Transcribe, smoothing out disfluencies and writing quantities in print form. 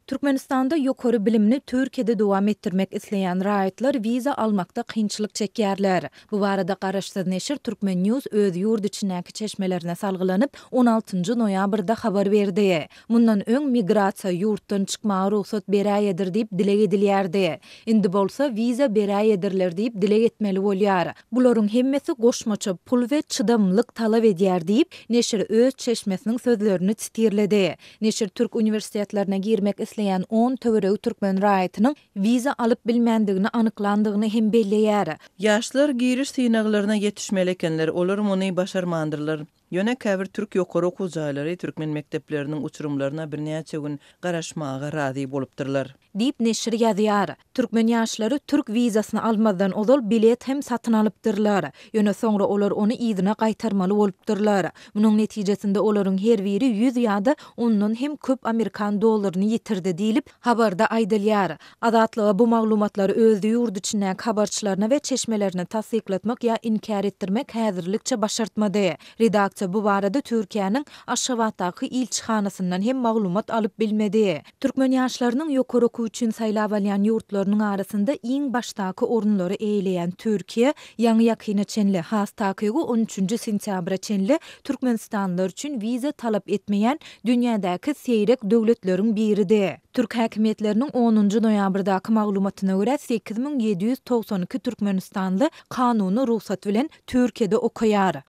Türkmenistanda ýokary bilimini Türkiýede dowam etdirmek isleýän raýatlar wiza almakda kynçylyk çekýärler. Bu barada garaşsyz neşir Turkmen News öz ýurt içindäki çeşmelerine salgylanyp, on altynjy noýabrda habar berdi. Mundan öň migrasiýa ýurtdan çykmaga rugsat beräýedir diýip dileg edilýärdi. Indi bolsa wiza beräýedirler diýip dileg etmeli bolýar. Bularyň hemmesi goşmaça pul we çydamlylyk talap edýär diýip, neşir öz çeşmesiniň sözlerini sitirledi. Neşir türk uniwersitetlerine girmek isleýän on töweregi türkmen raýatynyň wiza alyp bilmändigini anyklandygyny hem belleýär. Ýaşlar giriş synaglaryna ýetişmeli ekenler, olar muny başarmandyrlar. Ýöne käbir türk ýokary okuw jaýlary türkmen mekdepleriniň uçurymlaryna birnäçe gün garaşmaga razy bolupdyrlar. Diýip, neşir ýazýar. Türkmen ýaşlary türk wizasyny almazdan ozal bilet hem satyn alypdyrlar. Ýöne soňra olar ony yzyna gaýtarmaly bolupdyrlar. Munuň netijesinde olaryň her biri 100 ýa-da ondan hem köp amerikan dollaryny ýitirdi diýlip, habarda aýdylýar. Azatlyga bu maglumatlary öz ýurt içindäki habarçylaryna we çeşmelerine tassyklatmak ýa inkär etdirmek häzirlikçe başartmady. Redaksiýa bu barada Türkiýäniň Aşgabatdaky ilçihanasyndan hem maglumat alyp bilmedi. Türkmen ýaşlarynyň ýokary okuw üçin saýlap alýan ýurtlarynyň arasynda iň başdaky orunlary eýeleýän Türkiýe, ýaňy-ýakyna çenli, has takygy on üçünji sentýabra çenli türkmenistanlylar üçin wiza talap etmeýän dünýädäki seýrek döwletleriň biridi. Türk häkimiýetleriniň onunjy noýabrdaky maglumatyna görä, 8792 türkmenistanly kanuny rugsat bilen Türkiýede okaýar.